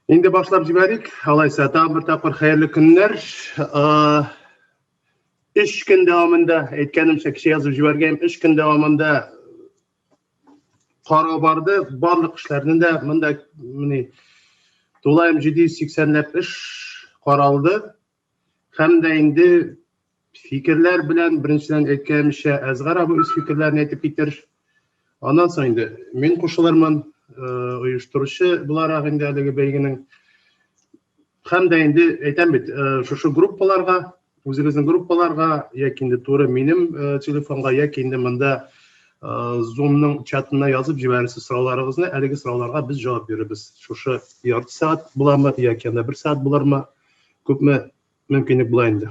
Инде башлап җибәрик. Алайса, тагын бер тапкыр хәерле көннәр. Өч көн дәвамында, әйткәнемчә, кеше язып җибәргән, өч көн дәвамында карау барды. Барлык эшләрне дә монда менә тулаем 780 ләп эш каралды. Һәм дә инде фикерләр белән беренчедән әйткәнемчә, Әзгар абый үз фикерләрен әйтеп китер. Аннан соң инде мин кушылырмын, э, оештыручы буларак инде әлеге бәйгенең. Һәм дә инде әйтәм бит, э, шушы группаларга, үзегезнең группаларга яки инде туры минем э, телефонга яки инде монда Zoom-ның чатына язып җибәрерсез сорауларыгызны, әлеге сорауларга без җавап бирербез. Шушы ярты сәгать буламы яки анда бер сәгать булырмы? Күпме мөмкинлек була инде.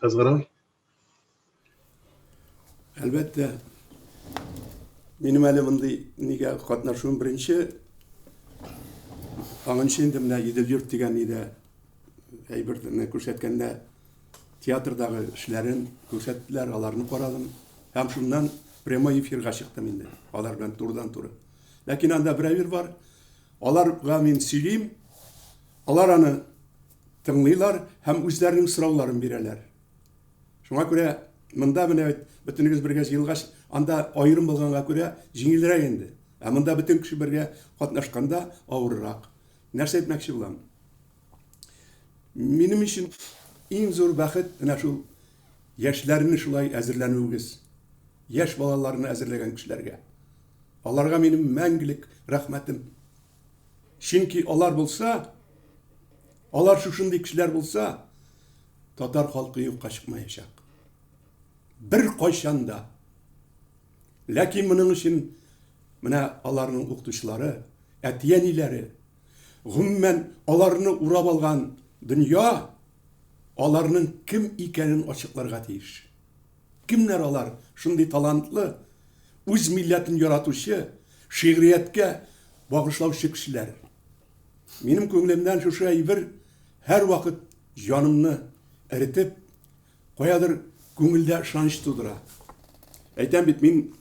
Әзгырай. Әлбәттә, минем әле мондый нигә катнашуым беренче. Аңынчы инде менә Идел йорт дигән нидә әйберне күрсәткәндә театрдагы эшләрен күрсәттеләр, аларны карадым. Һәм шуннан прямой эфирга чыктым инде, алар белән турыдан-туры. Ләкин анда бер әйбер бар, аларга мин сөйлим, Алар аны тыңлыйлар һәм үзләренең сорауларын бирәләр. Шуңа күрә монда менә бит бөтенегез бергә җыелгач, анда аерым булганга күрә җиңелрәк инде. Ә монда бөтен кеше бергә катнашканда авыррак. Нәрсә әйтмәкче булам? Минем өчен иң зур бәхет менә шул яшьләрне шулай әзерләнүегез. Яшь балаларны әзерләгән кешеләргә. Аларга минем мәңгелек рәхмәтем. Чөнки алар булса, алар шушындый кешеләр булса, татар халкы юкка чыкмаячак. Бер кайчан да. Ләкин моның өчен менә аларның укытучылары, әти-әниләре, гомумән аларны урап алган дөнья аларның кем икәнен ачыкларга тиеш. Кемнәр алар, шундый талантлы, үз милләтен яратучы, шигърияткә багышлаучы кешеләр? Минем күңелемнән шушы әйбер һәрвакыт җанымны эретеп, каядыр күңелдә ышаныч тудыра. Әйтәм бит, мин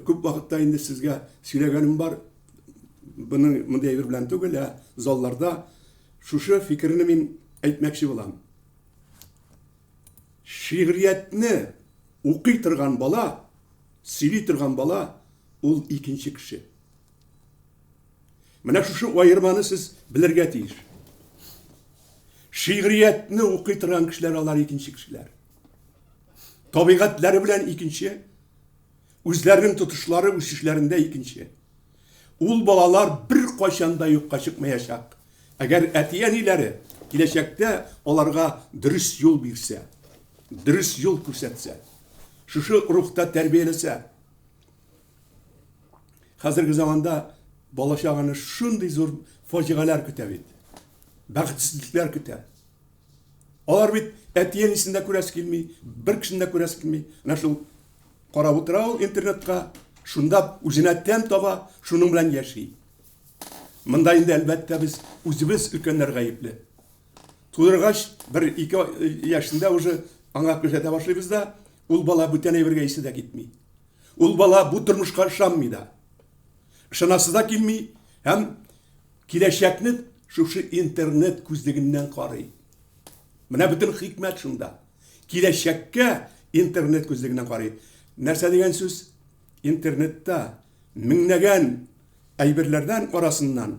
күп вакытта инде сезгә сөйләгәнем бар, моның мондый әйбер белән түгел, ә залларда шушы фикерне мин әйтмәкче булам. Шигъриятне укый торган бала, сөйли торган бала ул икенче кеше. Менә шушы аерманы сез белергә тиеш. Шигъриятне укый торган кешеләр алар икенче кешеләр. Табигатьләре белән икенче, үзләренең тотышлары, үсешләрендә икенче. Ул балалар бер кайчан да юкка чыкмаячак. Әгәр әти-әниләре киләчәктә аларга дөрес юл бирсә, дөрес юл күрсәтсә, шушы рухта тәрбияләсә, хәзерге заманда бала-чаганы шундый зур фаҗигаләр көтә бит. Бәхетсезлекләр көтә. Алар бит әти-әнисен дә күрәсе килми, бер кешене дә күрәсе килми. Менә шул карап утыра ул интернетка, шунда үзенә тәм таба, шуның белән яши. Монда инде, әлбәттә, без үзебез өлкәннәр гаепле. Тудыргач, бер ике яшендә уже аңа күрсәтә башлыйбыз да, ул бала бүтән әйбергә исе дә китми. Ул бала бу тормышка ышанмый да. Ышанасы да килми һәм киләчәкне шушы интернет күзлегеннән карый. Менә бөтен хикмәт шунда. Киләчәккә интернет күзлегеннән карый. Нәрсә дигән сүз? Интернетта меңләгән Әйберләрдән арасыннан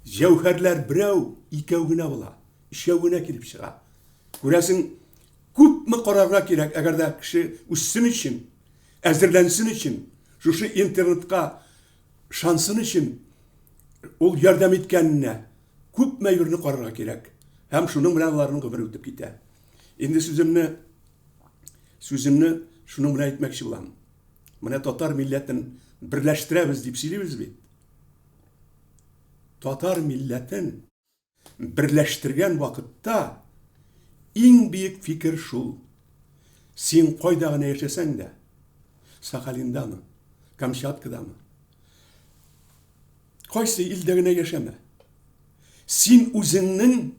җәүһәрләр берәү, икәү генә була, өчәү генә килеп чыга. Күрәсең, күпме карарга кирәк, әгәр дә кеше үссен өчен, әзерләнсен өчен, шушы интернетка ышансын өчен, ул ярдәм иткәненә күпме әйберне карарга кирәк. Һәм шуның белән аларның гомере үтеп китә. Инде сүземне сүземне шуның белән әйтмәкче булам. Менә татар милләтен берләштерәбез дип сөйлибез бит. Татар милләтен берләштергән вакытта иң бөек фикер шул. Син кайда гына яшәсәң дә, Сахалиндамы, Камчаткадамы, кайсы илдә генә яшәмә, син үзеңнең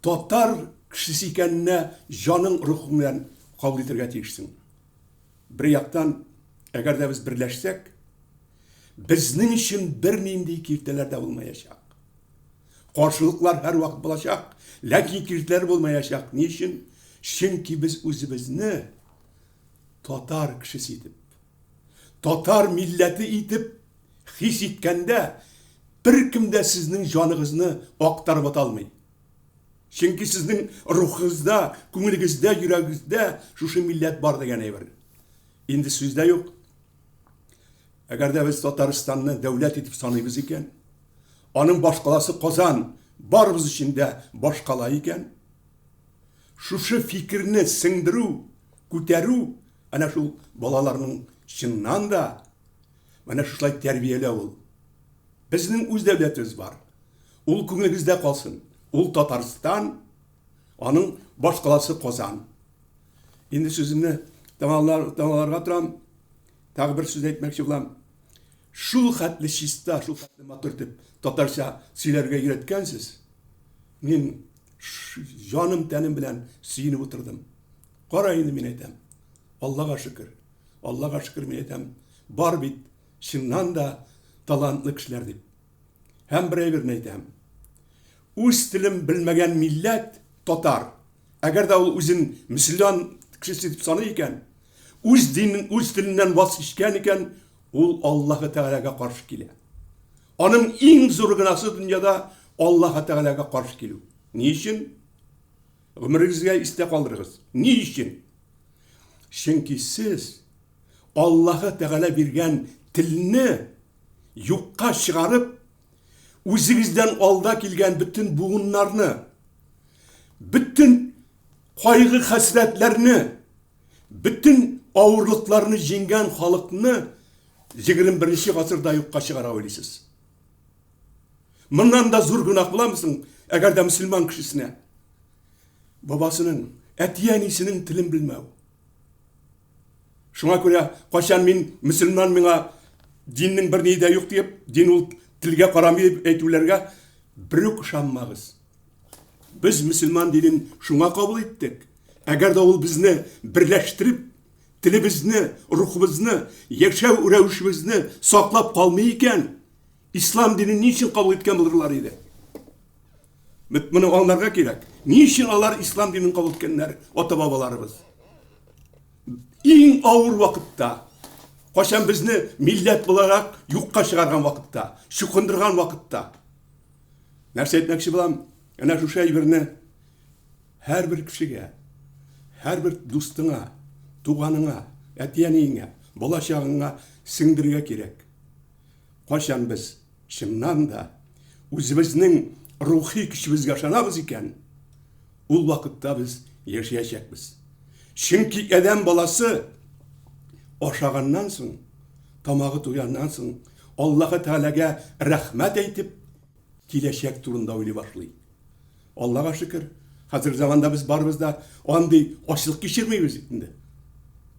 татар кешесе икәненә җаның, рухың белән кабул итәргә тиешсең. Бер яктан, әгәр дә без берләшсәк, Безнең өчен бернинди киртәләр дә булмаячак. Каршылыклар һәрвакыт булачак, ләкин киртәләр булмаячак. Ни өчен? Чөнки без үзебезне татар кешесе итеп, татар милләте итеп хис иткәндә, беркем дә сезнең җаныгызны актарып ата алмый. Чөнки сезнең рухыгызда, күңелегездә, йөрәгегездә шушы милләт бар дигән әйбер. Инде сүз дә юк. Әгәр дә без Татарстанны дәүләт итеп саныйбыз икән, аның башкаласы Казан барыбыз өчен дә башкала икән, шушы фикерне сеңдерү, күтәрү әнә шул балаларның чыннан да менә шушылай тәрбияләү ул. Безнең үз дәүләтебез бар. Ул күңелегездә калсын. Ул Татарстан, аның башкаласы Казан. Инде сүземне тәмамларга торам. Тагы бер сүз әйтмәкче булам. Шул хәтле чиста, шул хәтле матур итеп татарча сөйләргә өйрәткәнсез. Мин җаным тәнем белән сөенеп утырдым. Кара инде мин әйтәм. Аллага шөкер. Аллага шөкер мин әйтәм. Бар бит чыннан да талантлы кешеләр дип. Һәм бер әйберне әйтәм. Үз телен белмәгән милләт татар. Әгәр дә ул үзен мөселман кешесе дип саный икән, үз динен, үз теленнән ваз кичкән икән, ул Аллаһы Тәгаләгә каршы килә. Аның иң зур гынасы дөньяда Аллаһы Тәгаләгә каршы килү. Ни өчен? Гомерегезгә истә калдырыгыз. Ни өчен? Чөнки сез Аллаһы Тәгалә биргән телне юкка чыгарып, үзегездән алда килгән бөтен буыннарны, бөтен кайгы-хәсрәтләрне, бөтен авырлыкларны җиңгән халыкны 21 гасырда юкка чыгара уйлыйсыз. Моннан да зур гөнаһ буламы соң, әгәр дә мөселман кешесенә бабасының, әти-әнисенең телен белмәү? Шуңа күрә кайчан мин мөселман миңа диннең берни дә юк диеп, дин ул телгә карамый дип әйтүләргә берүк ышанмагыз. Без мөселман динен шуңа кабул иттек. Әгәр дә ул безне берләштереп, телебезне, рухыбызны, яшәү рәвешебезне саклап калмый икән, ислам динен ни өчен кабул иткән булырлар иде? Моны аңларга кирәк. Ни өчен алар ислам динен кабул иткәннәр, ата-бабаларыбыз? Иң авыр вакытта, кайчан безне милләт буларак юкка чыгарган вакытта, чукындырган вакытта. Нәрсә әйтмәкче булам? Әнә шушы әйберне һәрбер кешегә, һәрбер дустыңа, туганыңа, әти-әниеңә, бала-чагыңа сеңдерергә кирәк. Кайчан без чыннан да үзебезнең рухи көчебезгә ышанабыз икән, ул вакытта без яшәячәкбез. Чөнки адәм баласы ашаганнан соң, тамагы туйганнан соң, Аллаһы Тәгаләгә рәхмәт әйтеп, киләчәк турында уйлый башлый. Аллага шөкер, хәзерге заманда без барыбыз да андый ачлык кичермибез инде.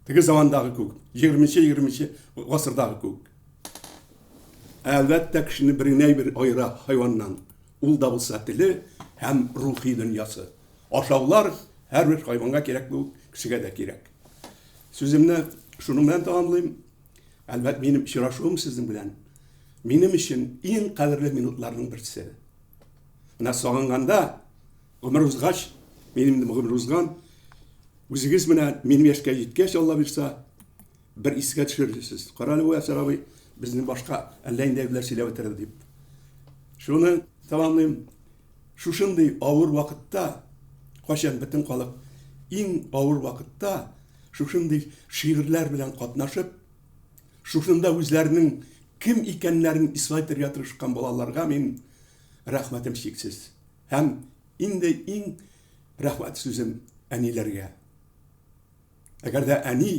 Теге замандагы күк, 20-нче гасырдагы күк. Әлбәттә, кешене бер генә әйбер аера хайваннан. Ул да булса теле һәм рухи дөньясы. Ашаулар һәрбер хайванга кирәк бу, кешегә дә кирәк. Сүземне шуның белән тәмамлыйм. Әлбәттә, минем очрашуым сезнең белән минем өчен иң кадерле минутларның берсе. Менә сагынганда, гомер узгач, минем инде гомер узган, үзегез менә минем яшькә җиткәч, Алла бирса, Бер искә төшерерсез. Кара әле бу Әсәр абый безне башка әллә нинди әйберләр сөйләп бетерде дип. Шуны тәмамлыйм. Шушындый авыр вакытта, кайчан бөтен халык иң авыр вакытта шушындый шигырьләр белән катнашып, шушында үзләренең кем икәннәрен исбат итәргә тырышкан балаларга мин рәхмәтем чиксез. Һәм инде иң рәхмәт сүзем әниләргә. Әгәр дә әни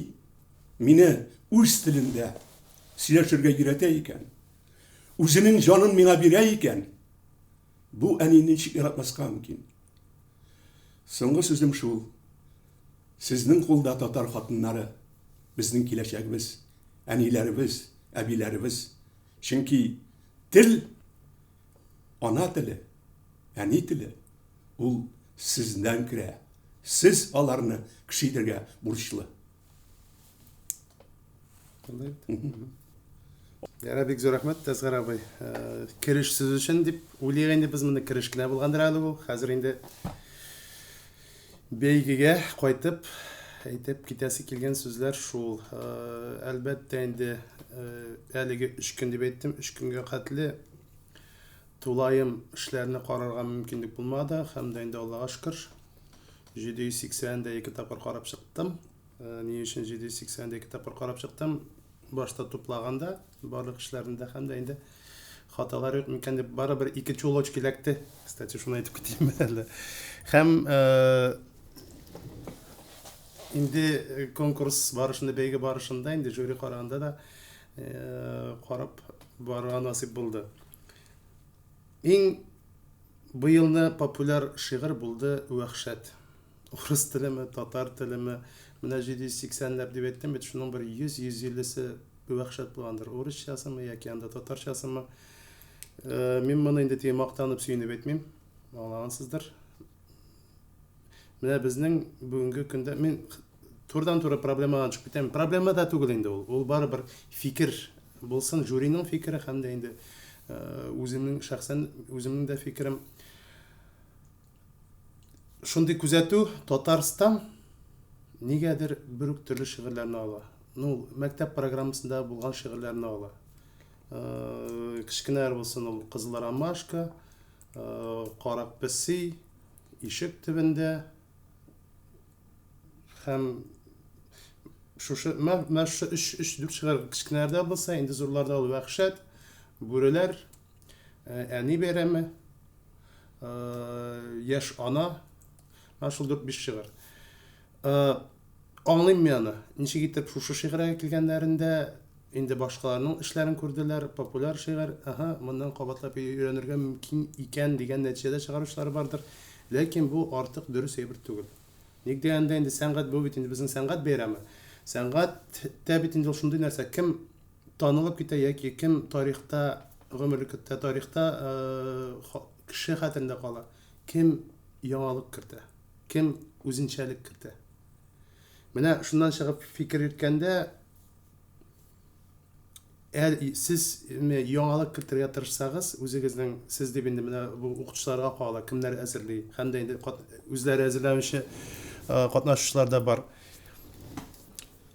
мине үз телендә сөйләшергә өйрәтә икән, үзенең җанын миңа бирә икән, бу әнине ничек яратмаска мөмкин? Соңгы сүзем шул. Сезнең кулда татар хатыннары, безнең киләчәгебез, әниләребез, әбиләребез. Чөнки тел ана теле, әни теле ул сездән керә. Сез аларны кеше итәргә бурычлы. Ярар, бик зур рәхмәт, Әсгар абый. Кереш сүз өчен дип уйлыйк инде без моны, кереш кенә булгандыр әле бу. Хәзер инде бәйгегә кайтып әйтеп китәсе килгән сүзләр шул. Әлбәттә инде әлеге өч көн дип әйттем, өч көнгә хәтле тулаем эшләрне карарга мөмкинлек булмады һәм дә инде Аллага шөкер 780 дә ике тапкыр карап чыктым. Ни өчен 780 дә ике тапкыр карап чыктым? Башта туплаганда барлык эшләрне дә һәм дә инде хаталар юк микән дип барыбер ике чулочка эләкте. Кстати, шуны әйтеп китим әле. Һәм инде конкурс барышында, бәйге барышында инде жюри караганда да карап барырга насыйп булды. Иң быелны популяр шигырь булды Вәхшәт. Урыс телеме, татар телеме, менә 780 ләп дип әйттем бит, шуның бер 100-150-се вәхшәт булгандыр. Урысчасымы яки анда татарчасымы. Э, мин моны инде теге мактанып сөенеп әйтмим. Аңлагансыздыр. Менә безнең бүгенге көндә мин турыдан-туры проблемадан чыгып китәм. Проблема да түгел инде ул. Ул барыбер фикер булсын, жюриның фикере һәм дә инде э, үземнең шәхсән үземнең дә фикерем. Шундый күзәтү, Татарстан нигәдер бер үк төрле шигырьләрне ала. Ну, мәктәп программасында булган шигырьләрне ала. Э, кечкенәләр булсын ул Кызыл ромашка, э, Карак песи, Ишек төбендә һәм шушы менә шушы өч өч дүрт шигырь кечкенәләрдә булса, инде зурларда ул Вәхшәт, Бүреләр, э, Әни бәйрәме, Яшь ана. Менә шул 4-5 шигырь. Аңлыйм мин аны. Ничек итеп шушы шигырьгә килгәннәрендә инде башкаларның эшләрен күрделәр, популяр шигырь, аһа, моннан кабатлап өйрәнергә мөмкин икән дигән нәтиҗәдә чыгаручылар бардыр. Ләкин бу артык дөрес әйбер түгел. Ник дигәндә инде сәнгать бу бит инде безнең сәнгать бәйрәме. Сәнгать тә бит инде ул шундый нәрсә, кем танылып китә яки кем тарихта, гомерлектә тарихта кеше хәтерендә кала, кем яңалык кертә, кем үзенчәлек кертә. Менә шуннан чыгып фикер йөрткәндә, әр сез яңалык кертергә тырышсагыз, үзегезнең сез дип инде менә бу укытучыларга кала, кемнәр әзерли, һәм дә инде үзләре әзерләүче катнашучылар да бар.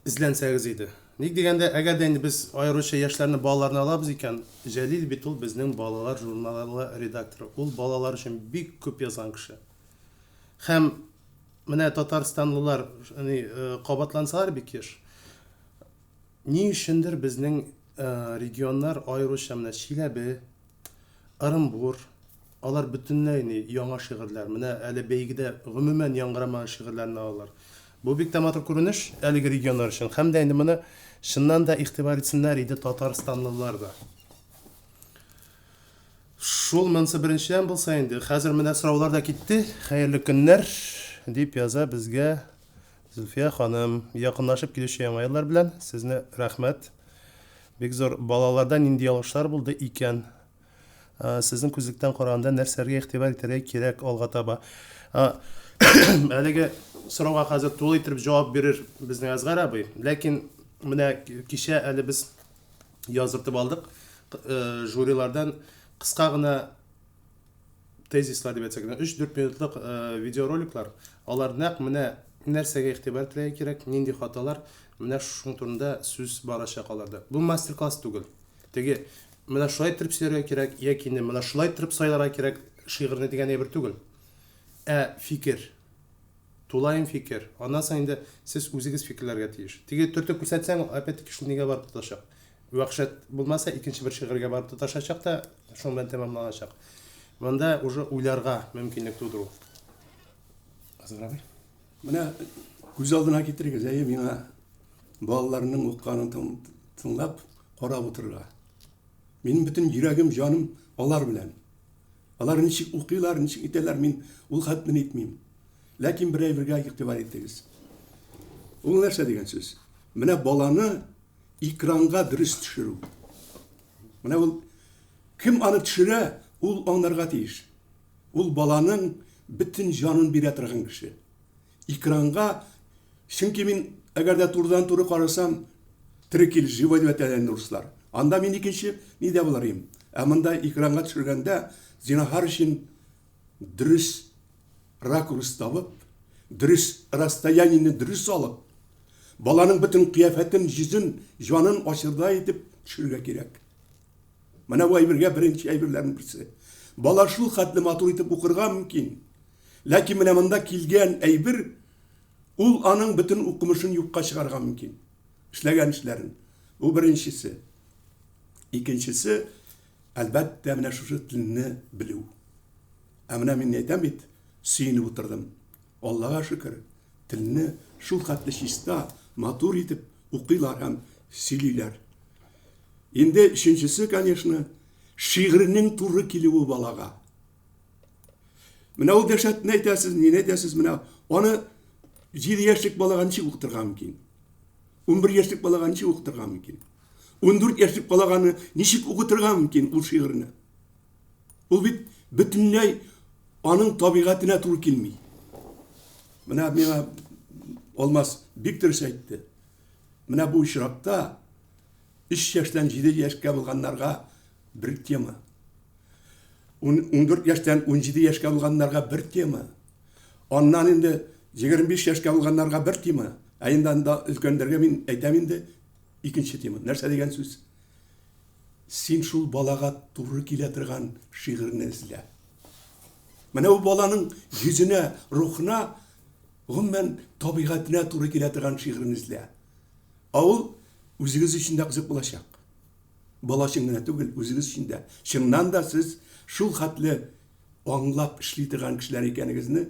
Эзләнсәгез иде. Ник дигәндә, әгәр дә инде без аеруча яшьләрне, балаларны алабыз икән, Җәлил бит ул безнең балалар журналы редакторы. Ул балалар өчен бик күп язган кеше. Һәм менә татарстанлылар ни, кабатлансалар бик еш, ни өчендер безнең регионнар, аеруча менә Чиләбе, Ырымбур, алар бөтенләй ни, яңа шигырьләр, менә әле бәйгедә гомумән яңгырамаган шигырьләрне алалар. Бу бик тә матур күренеш әлеге регионнар өчен. Һәм дә инде моны чыннан да игътибар итсеннәр иде татарстанлылар да. Шул монысы беренчедән булса инде. Хәзер менә сораулар да китте. Хәерле көннәр, дип яза безгә Зөлфия ханым. Якынлашып килүче яңа еллар белән сезне рәхмәт. Бик зур. Балаларда нинди ялгышлар булды икән? Сезнең күзлектән караганда нәрсәләргә игътибар итәргә кирәк алга таба? Әлеге сорауга хәзер тулы итеп җавап бирер безнең Әзгар абый. Ләкин менә кичә әле без яздыртып алдык жюрилардан кыска гына тезислар дип әйтсәк, 3-4 минутлык э, видеороликлар, алар нәкъ менә нәрсәгә игътибар итәргә кирәк, нинди хаталар, менә шуның турында сүз барачак аларда. Бу мастер-класс түгел. Теге менә шулай итеп сөйләргә кирәк, яки инде менә шулай итеп сайларга кирәк шигырьне дигән әйбер түгел. Ә фикер, тулаем фикер. Аннан соң инде сез үзегез фикерләргә тиеш. Теге төртеп күрсәтсәң, опять-таки шул нигә барып тоташак. Вәхшәт булмаса, икенче бер шигырьгә барып тоташачак та, шуның белән тәмамланачак. Монда уже уйларга мөмкинлек тудыру. Азыр абый. Менә күз алдына китерегез, әйе, миңа балаларның укыганын тыңлап, карап утырырга. Минем бөтен йөрәгем, җаным алар белән. Алар ничек укыйлар, ничек итәләр, мин ул хәтле нитмим. Ләкин бер әйбергә игътибар итегез. Ул нәрсә дигән сүз? Менә баланы экранга дөрес төшерү. Менә ул кем аны төшерә, ул аңларга тиеш. Ул баланың бөтен җанын бирә торган кеше. Экранга, чөнки мин әгәр дә турыдан-туры карасам, тере килеш, живой дип әйтәләр инде урыслар. Анда мин икенче нидә булыр идем. Ә монда экранга төшергәндә, зинһар өчен дөрес ракурс табып, дөрес расстояниене дөрес алып, баланың бөтен кыяфәтен, йөзен, җанын ачырдай итеп төшерергә кирәк. Менә бу әйбергә беренче әйберләрнең берсе. Бала шул хәтле матур итеп укырга мөмкин. Ләкин менә монда килгән әйбер ул аның бөтен укымышын юкка чыгарга мөмкин. Эшләгән эшләрен. Бу беренчесе. Икенчесе, әлбәттә, менә шушы телне белү. Ә менә мин әйтәм бит, сөенеп утырдым. Аллага шөкер, телне шул хәтле чиста, матур итеп укыйлар һәм сөйлиләр. Инде өченчесе, конечно, шигырьнең туры килүе балага. Менә ул дәһшәтне әйтәсез, нини әйтәсез, менә аны 7 яшьлек балага ничек укытырга мөмкин? 11 яшьлек балага ничек укытырга мөмкин? 14 яшьлек балага ничек укытырга мөмкин ул шигырьне? Ул бит бөтенләй аның табигатенә туры килми. Менә миңа Алмаз бик дөрес әйтте. Менә бу очракта 3 яшьтән 7 яшькә булганнарга бер тема. 14 яшьтән 17 яшькә булганнарга бер тема. Аннан инде 25 яшькә булганнарга бер тема. Ә инде анда өлкәннәргә мин әйтәм инде икенче тема. Нәрсә дигән сүз? Син шул балага туры килә торган шигырьне эзлә. Менә ул баланың йөзенә, рухына, гомумән табигатенә туры килә торган шигырьне эзлә. Ә ул үзегез өчен дә кызык булачак. Бала өчен генә түгел, үзегез өчен дә. Чыннан да сез шул хәтле аңлап эшли торган кешеләр икәнегезне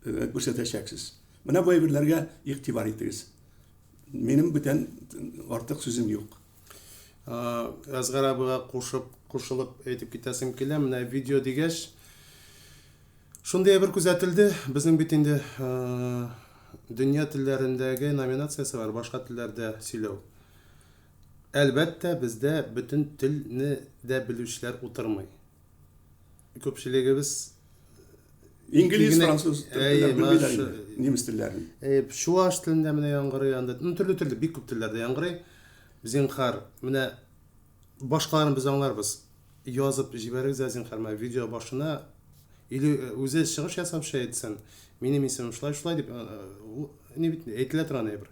э, күрсәтәчәксез. Менә бу әйберләргә игътибар итегез. Минем бүтән артык сүзем юк. Әзгар абыйга кушып, кушылып әйтеп китәсем килә. Менә видео дигәч, шундый әйбер күзәтелде. Безнең бит инде дөнья телләрендәге номинациясе бар, башка телләрдә сөйләү. Әлбәттә, бездә бөтен телне дә белүчеләр утырмый. Күпчелегебез Инглиз, француз телләрен белмиләр инде, немец телләрен. Чуаш телендә менә яңгырый анда. Ну, төрле-төрле бик күп телләрдә яңгырый. Зинхар, менә башкаларын без аңларбыз. Язып җибәрегез дә зинхар, менә видео башына или үзе чыгыш ясап шәй әйтсен. Минем исемем шулай шулай дип, ни бит әйтелә торган әйбер.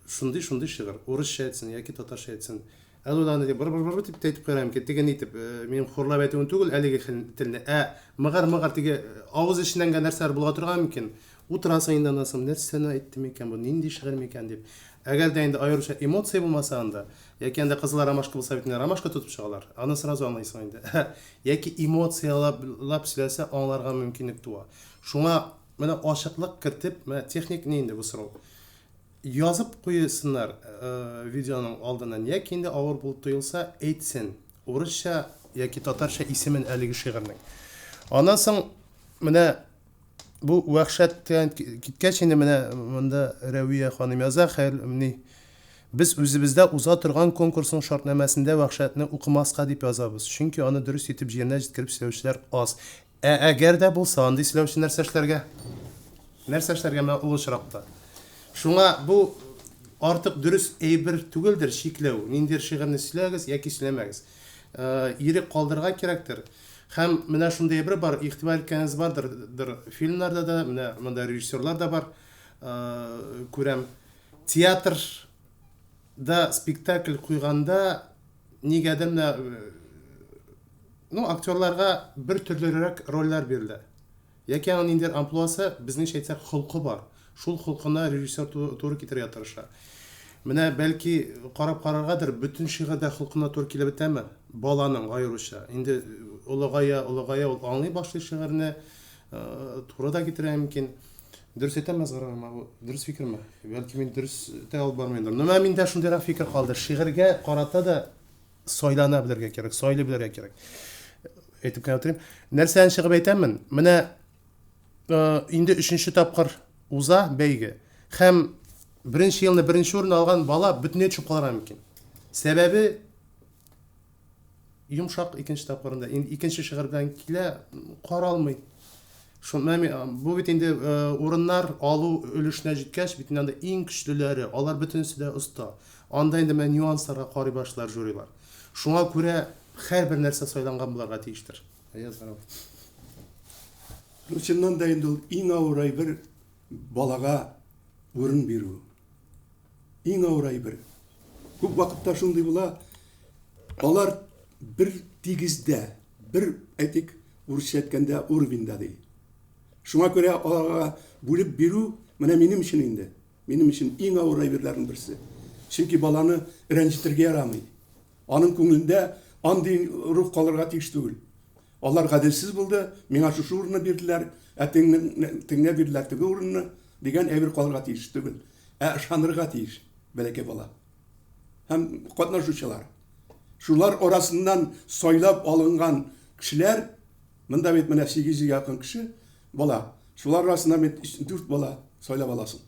Шундый шундый шигырь, урысча әйтсен яки татарча әйтсен. Әле ул аны быр быр быр дип тә әйтеп куярга мөмкин. Теге ни итеп, минем хурлап әйтүем түгел әлеге телне. Ә мыгыр-мыгыр теге авыз эченнән генә нәрсәләр була торган мөмкин. Утырасың инде аннан соң, нәрсәне әйтте микән бу, нинди шигырь микән дип. Әгәр дә инде аеруча эмоция булмаса анда, яки анда кызыл ромашка булса бит инде ромашка тотып чыгалар, аны сразу аңлыйсың инде. Яки эмоцияләп сөйләсә аңларга мөмкинлек туа. Шуңа менә ачыклык кертеп, менә техник ни инде бу сорау. Язып куйсыннар видеоның алдыннан яки инде авыр булып тоелса, әйтсен. Урысча яки татарча исемен әлеге шигырьнең. Аннан соң менә бу вәхшәттән киткәч инде менә монда Рәвия ханым яза, хәер, ни без үзебездә уза торган конкурсның шартнамәсендә вәхшәтне укымаска дип язабыз, чөнки аны дөрес итеп җиренә җиткереп сөйләүчеләр аз. Ә әгәр дә булса андый сөйләүче нәрсә эшләргә? Нәрсә эшләргә менә ул очракта? Шуңа бу артык дөрес әйбер түгелдер чикләү. Ниндидер шигырьне сөйләгез яки сөйләмәгез. Ирек калдырырга кирәктер. Һәм менә шундый әйбер бар, игътибар иткәнегез бардыр, дыр, фильмнарда да, менә монда режиссерлар да бар, күрәм. Театрда спектакль куйганда нигәдер менә Ну, актерларга бер төрлерәк рольләр бирелә. Яки аның ниндидер амплуасы, безнеңчә әйтсәк, холкы бар. Шул холкына режиссер туры китерергә тырыша. Менә бәлки карап караргадыр, бөтен шигырь дә холкына туры килеп бетәме? Баланың аеруча. Инде олыгая, олыгая ул аңлый башлый шигырьне, туры да китерергә мөмкин. Дөрес әйтәмме, Әсгар агай, бу дөрес фикерме? Бәлки мин дөрес тә алып бармыймдыр. Но менә миндә шундыйрак фикер калды. Шигырьгә карата да сайлана белергә кирәк, сайлый белергә кирәк. Әйтеп кенә утырыйм. Нәрсәне чыгып әйтәмен? Менә э, инде өченче тапкыр уза бәйге. Һәм беренче елны беренче урын алган бала бөтенләй төшеп калырга мөмкин. Сәбәбе йомшак икенче тапкырында. Инде икенче шигырь белән килә, каралмый. Шунда бу бит инде урыннар алу өлешенә җиткәч, бит инде анда иң көчлеләре, алар бөтенесе дә оста. Анда инде менә нюансларга карый башлар жюрилар. Шуңа күрә һәрбер нәрсә сайланган булырга тиештер. Аяз Гарәпов. Ну, чыннан да инде ул иң авыр әйбер балага урын бирү. Иң авыр әйбер. Күп вакытта шундый була, алар бер тигездә, бер, әйтик, урысча әйткәндә, уровеньда ди. Шуңа күрә аларга бүлеп бирү менә минем өчен инде, минем өчен иң авыр әйберләрнең берсе. Чөнки баланы рәнҗетергә ярамый. Аның күңелендә андый рух калырга тиеш түгел. Алар гаделсез булды, миңа шушы урынны бирделәр, ә тегеңә бирделәр теге урынны дигән әйбер калырга тиеш түгел. Ә ышанырга тиеш бәләкәй бала. Һәм катнашучылар. Шулар арасыннан сайлап алынган кешеләр, монда бит менә 800 якын кеше, бала. Шулар арасыннан бит 4 бала сайлап аласың.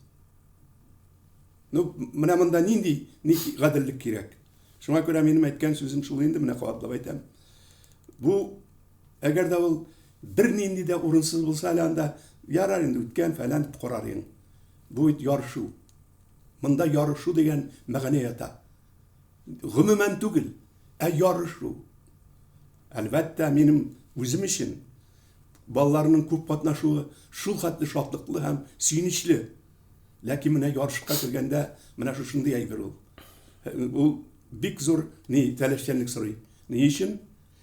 Ну, менә монда нинди ни гаделлек кирәк? Шуңа күрә минем әйткән сүзем шул инде, менә кабатлап әйтәм. Бу әгәр дә ул бернинди дә урынсыз булса әле анда ярар инде үткән фәлән дип карар идең. Бу бит ярышу. Монда ярышу дигән мәгънә ята. Гомумән түгел, ә ярышу. Әлбәттә, минем үзем өчен балаларның күп катнашуы шул хәтле шатлыклы һәм сөенечле. Ләкин менә ярышка кергәндә менә шушындый әйбер ул. Ул бик зур ни таләпчәнлек сорый. Ни өчен?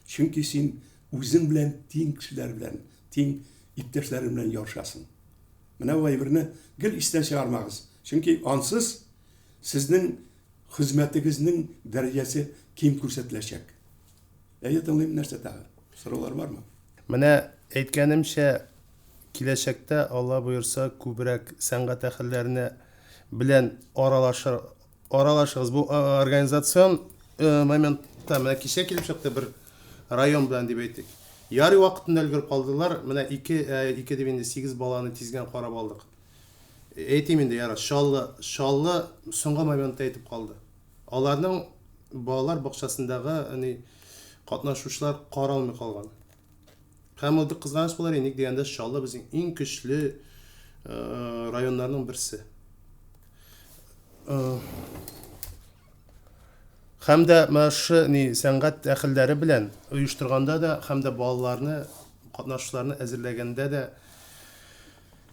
Чөнки син үзең белән тиң кешеләр белән, тиң иптәшләрең белән ярышасың. Менә бу әйберне гел истән чыгармагыз. Чөнки ансыз сезнең хезмәтегезнең дәрәҗәсе ким күрсәтеләчәк. Әйе, тыңлыйм, нәрсә тагы? Сораулар бармы? Менә әйткәнемчә, киләчәктә, Алла боерса, күбрәк сәнгать әһелләренә белән аралашыр, аралашыгыз. Бу организацион моментта менә кичә килеп чыкты бер район белән дип әйтик. Ярый вакытында өлгереп калдылар. Менә ике, ике дип инде сигез баланы тиз генә карап алдык. Әйтим инде, ярар, Чаллы, Чаллы соңгы моментта әйтеп калды. Аларның балалар бакчасындагы ни катнашучылар каралмый калган. Һәм ул бик кызганыч булыр, ник дигәндә, Чаллы безнең иң көчле районнарның берсе. Һәм дә менә шушы ни сәнгать әһелләре белән оештырганда да, һәм дә балаларны, катнашучыларны әзерләгәндә дә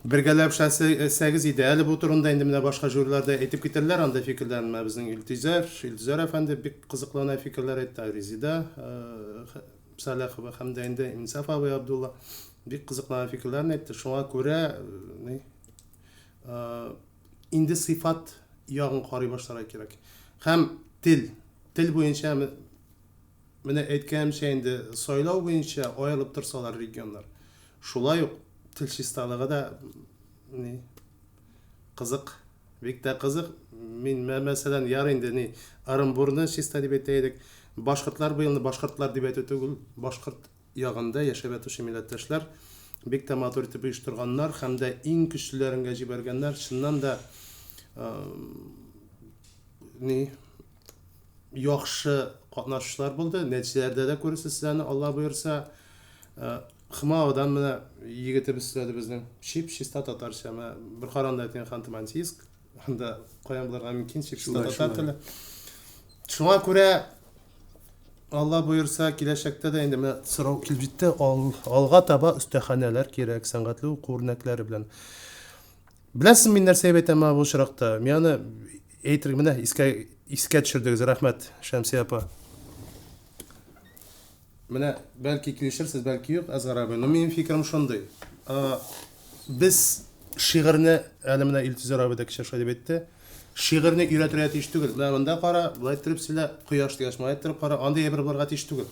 бергәләп эшләсәгез иде. Әле бу турында инде менә башка жюрилар да әйтеп китәрләр анда фикерләрен. Менә безнең Илтизәр, Илтизәр әфәнде бик кызыклы гына фикерләр әйтте, Резида Сәләхова һәм дә инде Инсаф абый Абдулла бик кызыклы гына фикерләрен әйтте. Шуңа күрә ни инде сыйфат ягын карый башларга кирәк. Һәм тел, тел буенча менә әйткәнемчә инде сайлау буенча аерылып торсалар регионнар, шулай ук тел чисталыгы да ни кызык, бик тә кызык. Мин мәсәлән, яр инде ни Оренбурны чиста дип әйтә идек. Башкортлар быелны башкортлар дип әйтү түгел, башкорт ягында яшәп ятучы милләттәшләр бик тә матур итеп оештырганнар һәм дә иң көчлеләренгә җибәргәннәр. Чыннан да ни яхшы катнашучылар булды. Нәтиҗәләрдә дә күрерсез сез аны, Алла боерса. Хмаодан менә егетебез сөйләде безнең. Чип-чиста татарча. Менә бер каранда әйткән Ханты-Мансийск. Анда каян булырга мөмкин чип-чиста татар теле. Шуңа күрә Алла боерса, киләчәктә дә инде менә сорау килеп җитте. Ал, алга таба остаханәләр кирәк, сәнгатьле уку үрнәкләре белән. Беләсезме, мин нәрсә әйтәм бу очракта? Мин аны әйтергә менә искә искә төшердегез. Рәхмәт, Шәмсия апа. Менә бәлки килешерсез, бәлки юк, Әзгар абый. Но минем фикерем шундый. Без шигырьне әле менә Илтизар абый да кичә шулай дип әйтте. Шигырьне өйрәтергә тиеш түгел. Менә монда кара, болай иттереп сөйлә, кояш дигәч, болай иттереп кара, андый әйбер булырга тиеш түгел.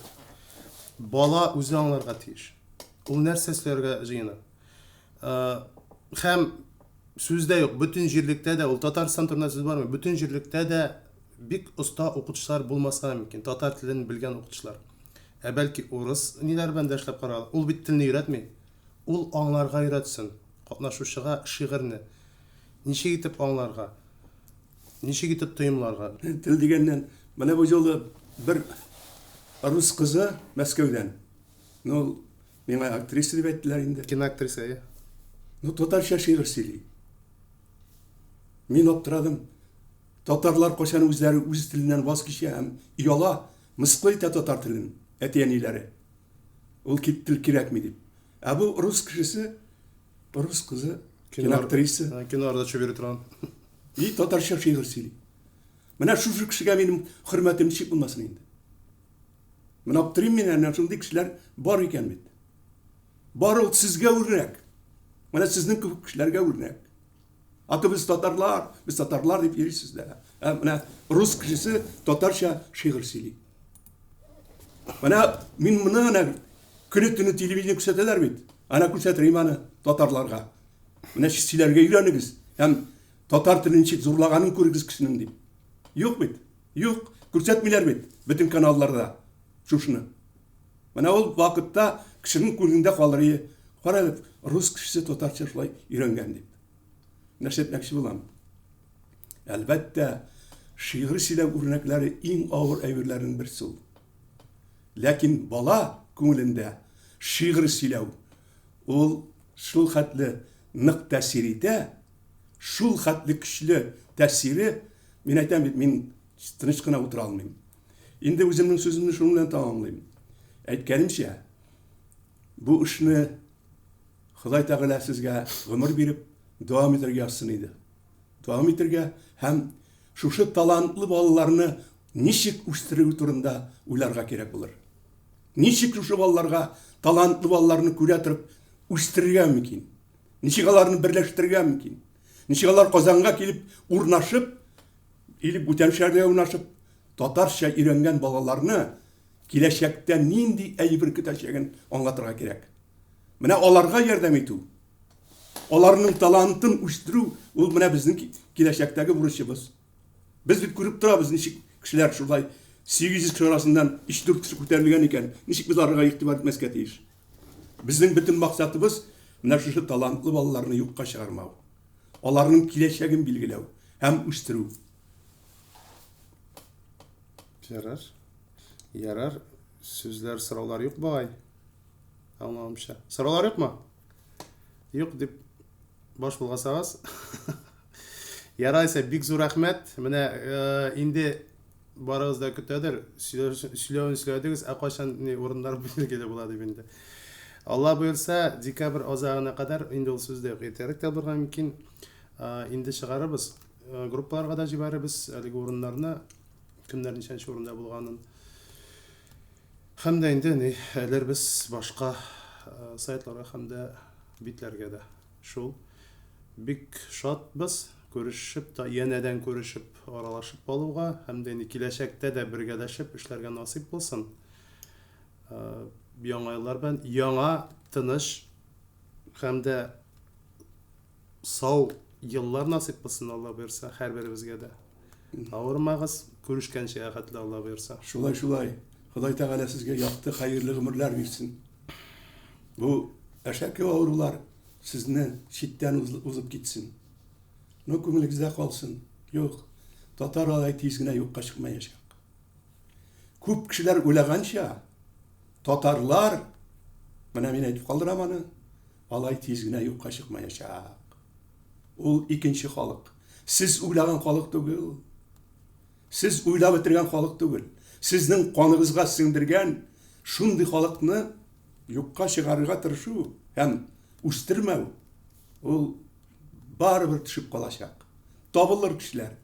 Бала үзе аңларга тиеш. Ул нәрсә сөйләргә җыена. Һәм сүз дә юк, бөтен җирлектә дә, ул Татарстан турында сүз бармый, бөтен җирлектә дә бик оста укытучылар булмаска мөмкин, татар телен белгән укытучылар. Ә бәлки урыс ниләр белән дә эшләп карагыз. Ул бит телне өйрәтми. Ул аңларга өйрәтсен катнашучыга шигырьне. Ничек итеп аңларга? Ничек итеп тоемларга? Тел дигәннән, менә бу юлы бер рус кызы Мәскәүдән. Ну, Миңа актриса дип әйттеләр инде. Киноактриса, әйе. Ну, татарча шигырь сөйли. Мин аптырадым. Татарлар кайчан үзләре үз теленнән ваз кичә һәм ояла, мыскыл итә татар телен, әти-әниләре. Ул тел кирәкми дип. Ә бу рус кешесе, рус кызы, киноактриса. Киноларда төшеп йөри торган. И татарча шигырь сөйли. Менә шушы кешегә минем хөрмәтем ничек булмасын инде. Менә аптырыйм мин, әнә шундый кешеләр бар икән бит. Бар ул сезгә үрнәк. Менә сезнең кебек кешеләргә үрнәк. А то без татарлар, без татарлар дип йөрисез дә. Ә менә рус кешесе татарча шигырь сөйли. Менә мин моны әнә көне-төне телевидение күрсәтәләр бит. Әнә күрсәтер аны татарларга. Менә сөйләргә өйрәнегез һәм татар телен ничек зурлаганын күрегез кешенең дип. Юк бит. Юк, күрсәтмиләр бит бөтен каналларда шушыны. Менә ул вакытта кешенең күңелендә калыр ие. Кара әле, рус кешесе татарча шулай өйрәнгән дип. Нәрсә әйтмәкче булам? Әлбәттә, шигырь сөйләү үрнәкләре иң авыр әйберләрнең берсе ул. Ләкин бала күңелендә шигырь сөйләү ул шул хәтле нык тәэсир итә, шул хәтле көчле тәэсире, мин әйтәм бит, мин тыныч кына утыра алмыйм. Инде үземнең сүземне шуның белән тәмамлыйм. Әйткәнемчә, бу эшне Ходай Тәгалә сезгә гомер биреп, дәвам итәргә язсын иде. Дәвам итәргә һәм шушы талантлы балаларны ничек үстерү турында уйларга кирәк булыр. Ничек шушы балаларга талантлы балаларны күрә торып үстерергә мөмкин? Ничек аларны берләштерергә мөмкин? Ничек алар Казанга килеп урнашып, или бүтән шәһәргә урнашып, татарча өйрәнгән балаларны киләчәктә нинди әйбер көтәчәген аңлатырга кирәк. Менә аларга ярдәм итү, аларның талантын үстерү, ул менә безнең киләчәктәге бурычыбыз. Без бит күреп торабыз, ничек кешеләр шулай 800 кеше арасыннан 3-4 кеше күтәрелгән икән, ничек без аларга игътибар итмәскә тиеш? Безнең бөтен максатыбыз менә шушы талантлы балаларны юкка чыгармау, аларның киләчәген билгеләү һәм үстерү. Ярар. Ярар. Сүзләр, сораулар юк бугай. Аңлавымча. Сораулар юкмы? Юк дип баш болгасагыз. Ярар исә, бик зур рәхмәт. Менә э, инде барыгыз да көтәдер. Сөйләвен сөйләдегез, ә кайчан ни урыннар билгеле була дип инде. Алла боерса, декабрь азагына кадәр инде ул сүз дә юк, иртәрәк тә булырга мөмкин. Э, инде чыгарырбыз. Э, группаларга да җибәрербез әлеге урыннарны, кемнәр ничәнче урында булганын. Һәм дә инде ни, элербез башка э, сайтларга һәм дә битләргә дә. Шул. Бик шатбыз, күрешеп та, янәдән күрешеп, аралашып калуга һәм дә инде киләчәктә дә бергәләшеп эшләргә насыйп булсын. Э, яңа еллар белән яңа, тыныч һәм дә сау еллар насыйп кылсын, Алла боерса, һәрберебезгә дә. Авырмагыз, күрешкәнчегә хәтле, Алла боерса. Шулай, шулай. Ходай Тәгалә сезгә якты, хәерле гомерләр бирсен. Бу әшәке авырулар сезне читтән узып китсен. Ну, күңелегездә калсын. Юк, татар алай тиз генә юкка чыкмаячак. Күп кешеләр уйлаганча, татарлар, менә мин әйтеп калдырам аны, алай тиз генә юкка чыкмаячак. Ул икенче халык. Сез уйлаган халык түгел. Сез уйлап бетергән халык түгел. Сезнең каныгызга сеңдергән шундый халыкны юкка чыгарырга тырышу һәм үстермәү ул барыбер төшеп калачак. Табылыр кешеләр,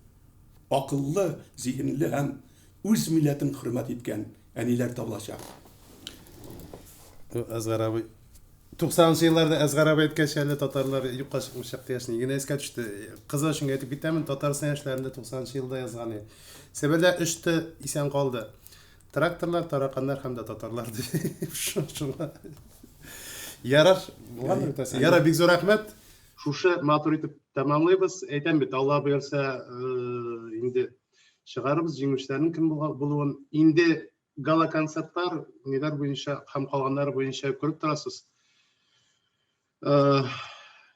акыллы, зиһенле һәм үз милләтен хөрмәт иткән әниләр табылачак. Әзгар абый, 90 нчы елларда Әзгар абый әйткәнчә әле татарлар юкка чыкмыйчак дигәч, ни генә искә төште. Кызы өчен әйтеп китәмен, Татарстан яшьләрендә 90 нчы елда язган иде. Себердә өч Т исән калды. Тракторлар, тараканнар һәм дә татарлар дип. Шуңа. Ярар, булгандыр бит. Ярар, бик зур рәхмәт. Шушы матур итеп тәмамлыйбыз. Әйтәм бит, Алла боерса, э, инде чыгарыбыз җиңүчеләрнең кем булуын. Инде гала-концертлар ниләр буенча һәм калганнары буенча күреп торасыз. Э,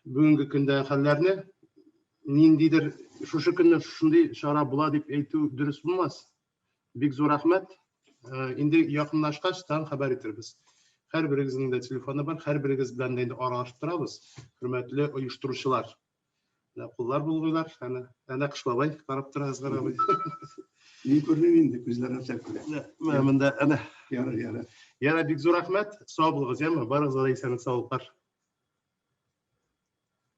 бүгенге көндә хәлләрне ниндидер шушы көнне шундый чара була дип әйтү дөрес булмас. Бик зур рәхмәт. Э, инде якынлашкач тагын хәбәр итербез. Һәрберегезнең дә телефоны бар, һәрберегез белән дә инде аралашып торабыз. Хөрмәтле оештыручылар. Менә куллар болгыйлар, әнә, әнә Кыш бабай карап тора Әзгар абый. Мин күрмим инде, күзләр начар күрә. Менә монда, әнә. Ярар, ярар. Ярар, бик зур рәхмәт. Сау булыгыз, яме? Барыгызга да исәнлек, саулыклар.